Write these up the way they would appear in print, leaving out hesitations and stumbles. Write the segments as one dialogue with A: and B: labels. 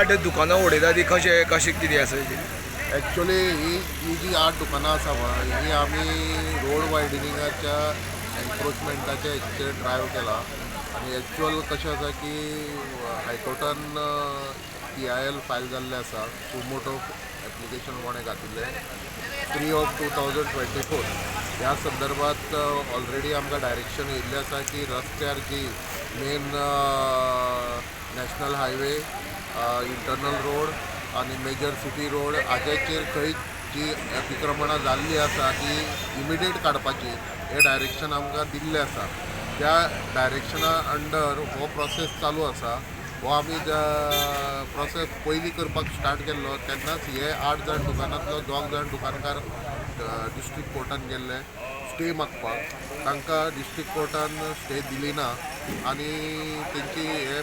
A: आठ दुकानां उडयता ती कशें कशें कितें आसा तें?
B: एक्चुअली ही ही जी आठ दुकानां आसा पळय, ही आमी रोड वायडनिंगाच्या एन्क्रोचमेंटाच्या हेचेर ड्रायव केला. आनी एक्चुअल कशें आसा की हायकोर्टान पीआयएल फायल जाल्लें आसा, सुमोटो एप्लिकेशन कोणें घातिल्लें 3 of 2024. ह्या संदर्भात ऑलरेडी आमकां डायरेक्शन येयल्लें आसा की रस्त्यार जी main national highway, internal road आनी मेजर सिटी रोड हाजेचेर खंय जी अतिक्रमणां जाल्लीं आसा ती इमिडिएट काडपाची हें डायरेक्शन आमकां दिल्लें आसा. त्या डायरेक्शना अंडर हो प्रोसेस चालू आसा. हो आमी प्रोसेस पयलीं करपाक स्टार्ट केल्लो तेन्नाच हे आठ जाण दुकानांतलो दोग जाण दुकानकार डिस्ट्रिक्ट कोर्टान गेल्ले स्टे मागपाक. तांकां डिस्ट्रिक्ट कोर्टान स्टे दिली ना आनी तेंची हे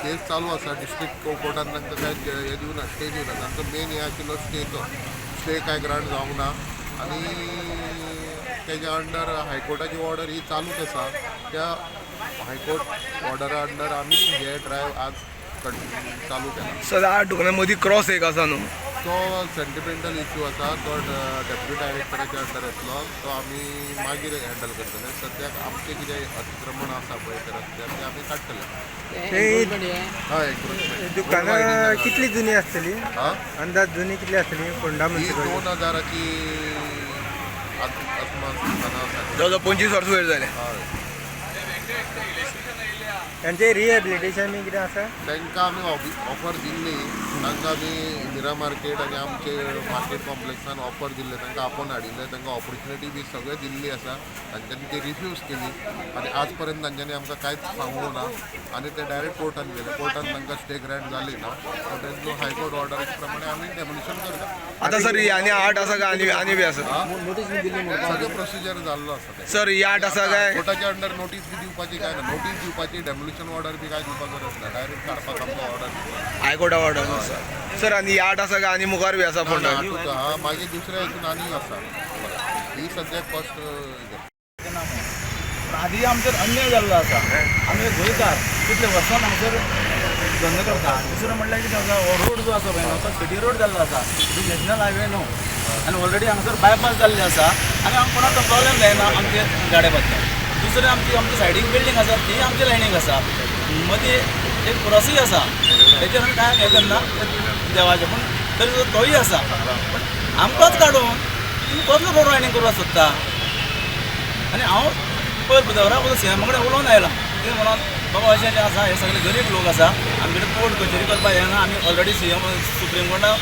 B: केस चालू आसा. डिस्ट्रिक्ट कोर्टान तांकां कांय हे दिवना, स्टे दिवना. तांचो मेन हे आशिल्लो स्टेचो, स्टे कांय ग्रांट जावंक ना आनी तेज्या अंडर हायकोर्टाची ऑर्डर ही चालूच आसा. त्या हायकोर्ट ऑर्डरा अंडर आमी हे ड्रायव आज चालू केला.
A: सर, आठ दुकानां मदीं क्रॉस एक आसा न्हू?
B: तो सेंटिमेंटल इश्यू आसा, तो डेप्युटी डायरेक्टराच्या अंडर येतलो, तो आमी मागीर हँडल करतले. सद्याक आमचें कितें अतिक्रमण आसा पळय ते रस्त्यार, तें आमी काडटले. हय, encroachment.
C: दुकानां कितली जुनी आसतली?
B: हा.
C: अंदाज जुनी कितली आसतली फोंडा
B: ही
C: म्युन्सिपालिटी?
B: 2000ची आसपास दुकानां आसा.
A: जवळ जवळ 25 वर्सां वयर जालें.
B: हय.
C: तांचे रिहेबिलिटेशन बी कितें आसा?
B: तांकां आमी ऑफर दिल्ली. तांकां आमी इंदिरा मार्केट आनी आमचे मार्केट कॉम्प्लेक्सान ऑफर दिल्ले, तांकां आपोवन हाडिल्ले, तांकां ऑपॉर्च्युनिटी बी सगळें दिल्ली आसा. तांच्यांनी ती रिफ्यूज केली आनी आज पर्यंत तांच्यांनी आमकां कांयच सांगूंक ना आनी ते डायरेक्ट कोर्टान गेले. कोर्टान तांकां स्टे ग्रँट जाली ना म्हणटकीर हायकोर्ट ऑर्डराचे प्रमाणे आमी डेमोलिशन करता.
A: आतां सर, ही आनी आठ आसा काय आनी आनी बी आसा?
B: सगळें प्रोसिजर जाल्लो आसा तें.
A: सर, ही आठ आसा काय?
B: कोर्टाच्या अंडर नोटीस बी दिवपाची काय ना, नोटीस दिवपाची, डेमोलिशन ऑर्डर बी काय दिवपाक गरज ना, डायरेक्ट काडपाक आमकां ऑर्डर.
A: हायकोर्टा ऑर्डर आसा सर. आनी ही आठ आसा काय आनी मुखार बी आसा फोंडा?
B: आठूच आहा, मागीर दुसऱ्या हितून आनीक आसा. ही सद्याक फर्स्ट.
D: पूण आदी आमचेर अन्याय जाल्लो आसा. आमी गोंयकार कितले वर्सां हांगसर धंदो करता. दुसरें म्हणल्यार कितें आसा, हो रोड जो आसा पळय न्हू, तो सिटी रोड जाल्लो आसा, नॅशनल हायवे न्हू. आनी ऑलरेडी हांगसर बायपास जाल्ले आसा आनी आमकां कोणाक प्रॉब्लेम जायना आमचे गाडये बद्दल. दुसरें, आमची आमची सायडीक बिल्डींग आसा, ती आमच्या लायनीक आसा. मदीं एक क्रॉसूय आसा, तेचेर आमी कांय हें करना देवाचें, पूण तरी सुद्दां तोय आसा. पूण आमकांच काडून तुमी कसलो रोड वायडनींग करपाक सोदता? आनी हांव पयर बुधवारा पसून सीएमा कडेन उलोवन आयलां. कितें म्हणून, बाबा अशें अशें आसा, हे सगळे गरीब लोक आसा, आमचे कडेन कोर्ट कचेरी करपाक येना. आमी ऑलरेडी सीएम सुप्रीम कोर्टान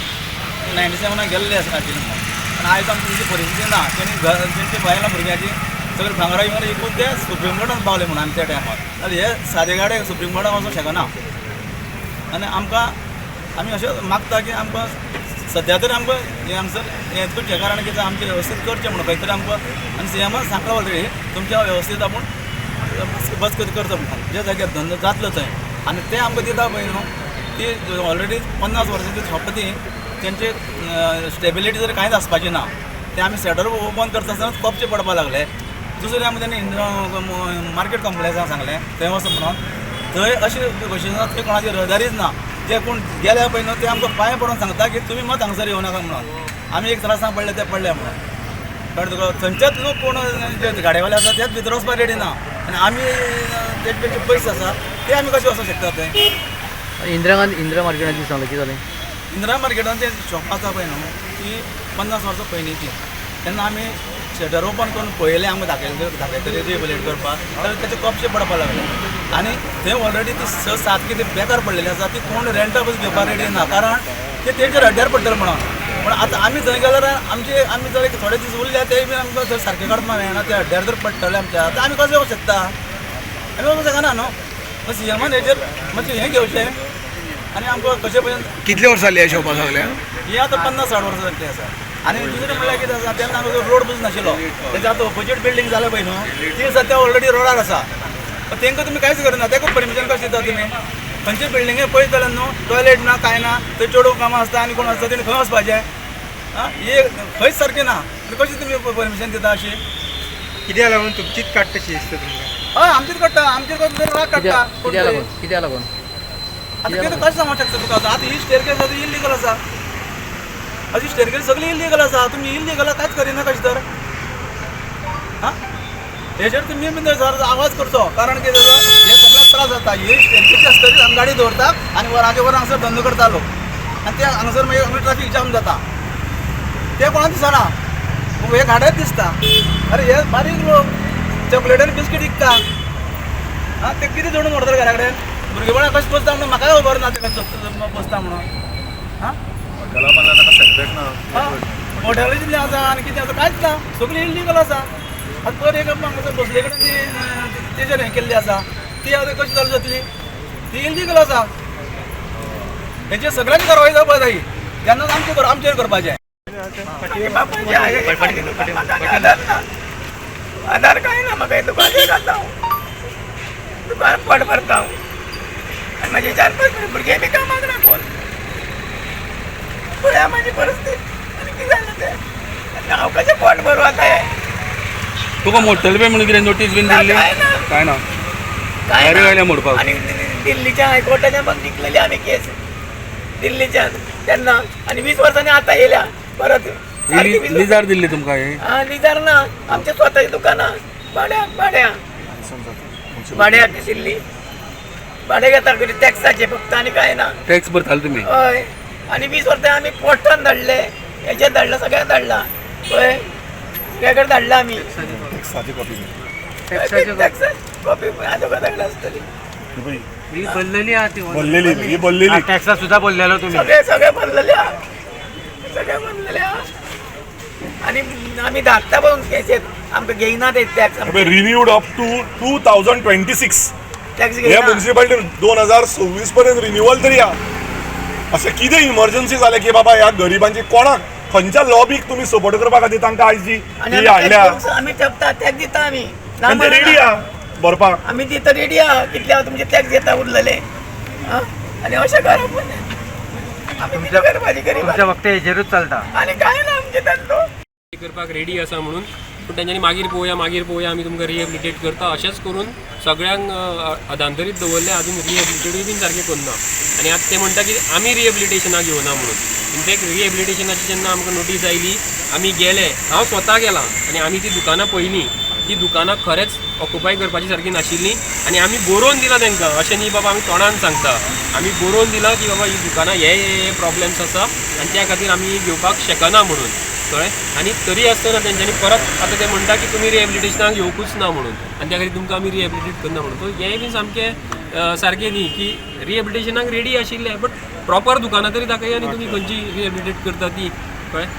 D: 97 गेल्ले आसा आशिल्ले म्हणून. आनी आयज आमची तशी परिस्थिती ना. तेणी घर, तेंची बायलां भुरग्याची सगळे भांगरा बिंगरा विकून ते सुप्रीम कोर्टान पावले म्हणून आमी त्या टायमार. जाल्यार हे सादे गाडे सुप्रीम कोर्टान वचूंक शकना. आनी आमकां आमी अशें मागता की आमकां सद्या तरी आमकां हें हांगसर हें करचें, कारण कितें, आमचें वेवस्थीत करचें म्हणून खंय तरी आमकां. आनी सीएमान सांगला ऑलरेडी, तुमच्या वेवस्थीत आपूण बस करता म्हणून, जे जाग्यार धंदो जातलो थंय. आनी ते आमकां दिता पळय न्हू, ती ऑलरेडी 50 वर्सांची शॉप, ती तेंचे स्टेबिलिटी जर कांयच आसपाची ना. ते आमी शटर ओपन करता आसतना कपचे पडपाक लागले. दुसरें, आमी तेणी मार्केट कॉम्प्लेक्सान सांगलें थंय वचो म्हणून. थंय अशें भशेन ना, थंय कोणाची रहदारीच ना. जे कोण गेले पळय न्हू, ते आमकां पांय पडून सांगता की तुमी मत हांगसर येवं नाका म्हणून, आमी एक त्रासां पडले ते पडले म्हणून. कळ्ळें तुका? थंयचेच लोक कोण जे गाडयेवाले आसा तेच भितर वचपाक रेडी ना आनी आमी तेजे पेक्षा पयस आसा, ते आमी कशें वचूंक शकता थंय?
E: इंदिरा गांधी, इंदिरा मार्केटाची सांगलें, कितें जालें?
D: इंदिरा मार्केटान ते शॉप आसा पळय न्हू, ती 50 वर्सां पयलींची. तेन्ना आमी शटर ओपन करून पळयलें, आमकां दाखयलें, दाखयतले रिहेबिलिटेट करपाक, जाल्यार तेचे कपशे पडपाक लागले. आनी थंय ऑलरेडी ती स सात कितें बेकार पडलेली आसा. ती कोण रेंटा पसून घेवपाक रेडी ना, कारण ते तेंच्या रड्ड्यार पडटले म्हणून. पूण आतां आमी थंय गेल्यार आमचे आमी जर एक थोडे दीस उरले, ते बी आमकां थंय सारकें काडपाक मेळना. त्या हड्ड्यार जर पडटले आमच्या, आतां आमी कशें वचूंक शकता? आमी वचूंक शकना न्हू. सीएमान हेजेर मातशें हें घेवचें आनी आमकां कशें भशेन.
A: कितले वर्सां जाली ह्या शॉपा सगळ्या?
D: ही आतां 50-60 वर्सां जाल्ली आसा. आनी दुसरें म्हणल्यार कितें आसा, तेन्ना आमचो रोड पसून नाशिल्लो. तेच्या आतां ऑपोजीट बिल्डींग जाल्या पळय न्हू, ती सद्या ऑलरेडी रोडार आसा. पण तेंकां तुमी कांयच करना. तेका परमिशन कशें दिता तुमी? खंयचे बिल्डिंगे पळयत जाल्यार न्हू, टॉयलेट ना, कांय ना. थंय चेडूं कामां आसता आनी कोण आसता, तेणी खंय वचपाचें? आं, हे खंयच सारकें ना. आनी कशें तुमी परमिशन दिता अशी?
C: कित्याक लागून तुमचीच काडटा शी दिसता तुमकां?
D: हय, आमचीच काडटा, आमचेर कसलो तरी राग काडटा.
E: कित्याक लागून, कित्याक लागून?
D: आतां कितें कशें सांगूंक शकता तुका? आतां ही स्टेरकेस आतां इल्लीगल आसा. अशी स्टेरकेस सगळी इल्लीगल आसा. तुमी इल्लीगल कांयच करिना कशें तर? आं, हेजेर तुमी बी सर आवाज करचो, कारण कितें जाता, हे सगळ्याक त्रास जाता. ही स्टेरकेसी आसतरीच हांगा गाडी दवरता आनी वरांचे वरां हांगसर धंदो करता लोक, आनी ते हांगसर मागीर हांगा ट्राफीक जाम जाता. ते कोणाक दिसना, हे घाडेच दिसता. अरे हे बारीक लोक चॉकलेट आनी बिस्कीट विकता. आं, ते कितें जोडून व्हरतले घरा कडेन? भुरगेपणां कशें पोसता म्हणून म्हाकाय खबर ना ते कशें पोसता म्हणून. आं, हॉटेलां जितलें आसा आनी कितें आसा कांयच ना, सगळीं इल्लीगल आसा. आतां पयर एक हांगासर बसले कडेन ती तेजेर हें केल्ली आसा, ती आतां कशी चालू जातली? ती इल्लीगल आसा. हेंचे सगळ्यांनी कारवाय जावपा जाय, तेन्नाच आमचें आमचेर करपाचें.
F: आधार काय ना म्हाका, दुकान खाता हांव, दुकान पोट भरता हांव, आनी म्हाजे 4-5 भुरगे बी कामाक ना कोण. पळया म्हाजी परिस्थिती आनी कितें जालें तें, आनी हांव कशें पोट भरूं आतां हें?
G: तुका मोडटले बी म्हणून कितें नोटीस बीन दिल्ली?
F: काय ना.
G: काय ना?
F: काय
G: भायर
F: ना.
G: आयल्या मोडपाक.
F: आनी दिल्लीच्या हायकोर्टाच्या पण जिखलेली आमी केस दिल्लीच्यान तेन्ना, आनी 20 वर्सांनी आतां येयल्या परत सारकी 20
G: लिजार दिल्ली तुमकां हे?
F: हा, लिजार ना, आमच्या स्वतःची दुकानां भाड्याक भाड्याक भाड्याक आशिल्ली, भाडें घेता टॅक्साचे फक्त आनी काय ना.
G: टॅक्स भरताले तुमी?
F: हय, आनी 20 वर्सां आमी पोस्टान धाडले, हेचेर धाडला, सगळ्याक धाडला, पळय सगळ्या कडेन धाडला आमी. टॅक्साची कॉपी आजोबा धाडला आसतली.
H: ही
C: टॅक्सा सुद्धा बोललेलो तुम्ही?
F: सगळे सगळे भरलेले आहा, सगळे भरलेले आहा. आनी आमी धाडटा पळोवन केसीत, आमकां घेयना ते tax.
H: Renewed up to 2026.
F: Tax
H: हे
F: घेयना.
H: म्युन्सिपालिटी 2026 पर्यंत रिन्युअल तरी या. अशें कितें इमर्जन्सी जालें की बाबा ह्या गरिबांची कोणाक खंयच्या लॉबीक तुमी सपोर्ट करपा खातीर तांकां आयज जी
F: आनी
H: ही हाडल्या?
F: आमी टॅक्स टॅक्स दिता आमी ना.
H: आनी ते रेडी आहा भरपाक.
F: आमी दिता, रेडी आहा. कितले तुमचे टॅक्स घेता उरलेले? आं, आनी अशें करप? आमी कितें करपाचें गरीब
C: तुमच्या फक्त हेजेरूच चलता
F: आनी काय ना आमचे धंदो.
I: करपाक रेडी आसा म्हणून, पूण तेंच्यांनी मागीर पळोवया, मागीर पळोवया, आमी तुमकां रिहेबिलिटेट करता अशेंच करून सगळ्यांक अदांतरीत दवरलें. अजून रिहेबिलिटेटूय बीन सारकें करना आनी आतां ते म्हणटा की आमी रिहेबिलिटेशनाक घेवना म्हणून. इनफॅक्ट रिहेबिलिटेशनाची जेन्ना आमकां नोटीस आयली, आमी गेले, हांव स्वता गेलां आनी आमी ती दुकानां पळयलीं. ती दुकानां खरेंच ऑक्युपाय करपाची सारकी नाशिल्लीं आनी आमी बरोवन दिलां तांकां. अशें न्ही बाबा आमी तोंडान सांगता, आमी बरोवन दिलां की बाबा ही दुकानां हे हे प्रॉब्लेम्स आसा आनी त्या खातीर आमी घेवपाक शकना म्हणून, कळ्ळें? आनी तरी आसतना तेंच्यांनी परत आतां ते म्हणटा की तुमी रिहेबिलिटेशनाक येवकूच ना म्हणून आनी त्या खातीर तुमकां आमी रिहेबिलिटेट करना म्हणून. सो हें बी सामकें सारकें न्ही की रिहेबिलिटेशनाक रेडी आशिल्ले, बट प्रॉपर दुकानां तरी दाखय आनी तुमी खंयची रिहेबिलिटेट करता ती, कळ्ळें?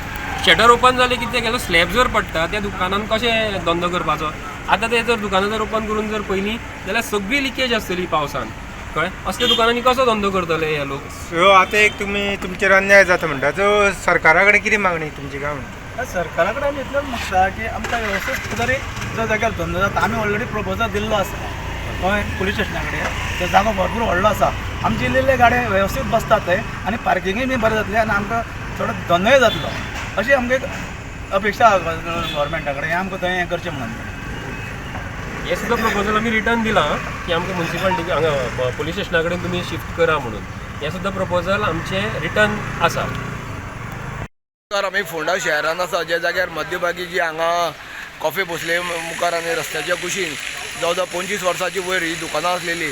I: शटर ओपन जालें कितें केलो, स्लॅब जर पडटा त्या दुकानान कशें धंदो करपाचो? आतां ते जर दुकानां जर ओपन करून जर पळयलीं जाल्यार सगळी लिकेज आसतली पावसान, कळ्ळें? असल्या दुकानांनी कसो धंदो करतले हे लोक?
C: सो आतां एक तुमी तुमचेर अन्याय जाता म्हणटा, सो सरकारा कडेन कितें मागणी तुमची काय म्हणटा?
D: सरकारा कडेन आमी इतलेंच मागता की आमकां वेवस्थीत तरी जो जाग्यार धंदो जाता. आमी ऑलरेडी प्रपोजल दिल्लो आसा गोंय पुलीस स्टेशना कडेन. तो जागो भरपूर व्हडलो आसा, आमचे इल्ले इल्ले गाडये वेवस्थीत बसतात थंय आनी पार्किंगूय बी बरें जातलें आनी आमकां थोडो धंदोय जातलो, अशी आमकां एक अपेक्षा आहा गव्हर्मेंटा कडेन, हें आमकां थंय हें करचें म्हणून.
I: हें सुद्दां प्रपोजल आमी रिटर्न दिलां की आमकां मुन्सिपालिटी हांगा पुलीस स्टेशना कडेन तुमी शिफ्ट करा म्हणून. हें सुद्दां प्रपोजल आमचें रिटर्न आसा.
A: आमी फोंडा शहरान आसा, ज्या जाग्यार मध्यभागी जी हांगा कॉफी भोसले मुखार आनी रस्त्याच्या कुशीन जवळ जवळ 25 वर्सांची वयर ही दुकानां आसलेली,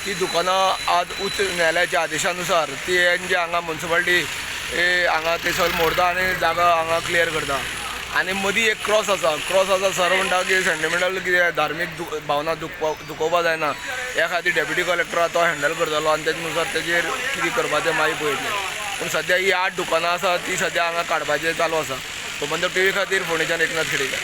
A: ती दुकानां आज उच्च न्यायालयाच्या आदेशानुसार ती जे हांगा मुन्सिपालिटी हांगा ते सगळें मोडता आनी जागा हांगा क्लियर करता. आनी मदीं एक क्रॉस आसा, क्रॉस आसा. सर म्हणटा की सेंटिमेंटल कितें धार्मीक भावना दुखोवपा जायना, ह्या खातीर डेप्युटी कलेक्टर तो हँडल करतलो आनी तेजे नुसार तेजेर कितें करपाचें मागीर पळयतलें. पूण सद्या ही 8 दुकानां आसा ती सद्या हांगा काडपाचें चालू आसा. गोमंतक टीव्ही खातीर फोंडेच्यान एकनाथ खेडेकर.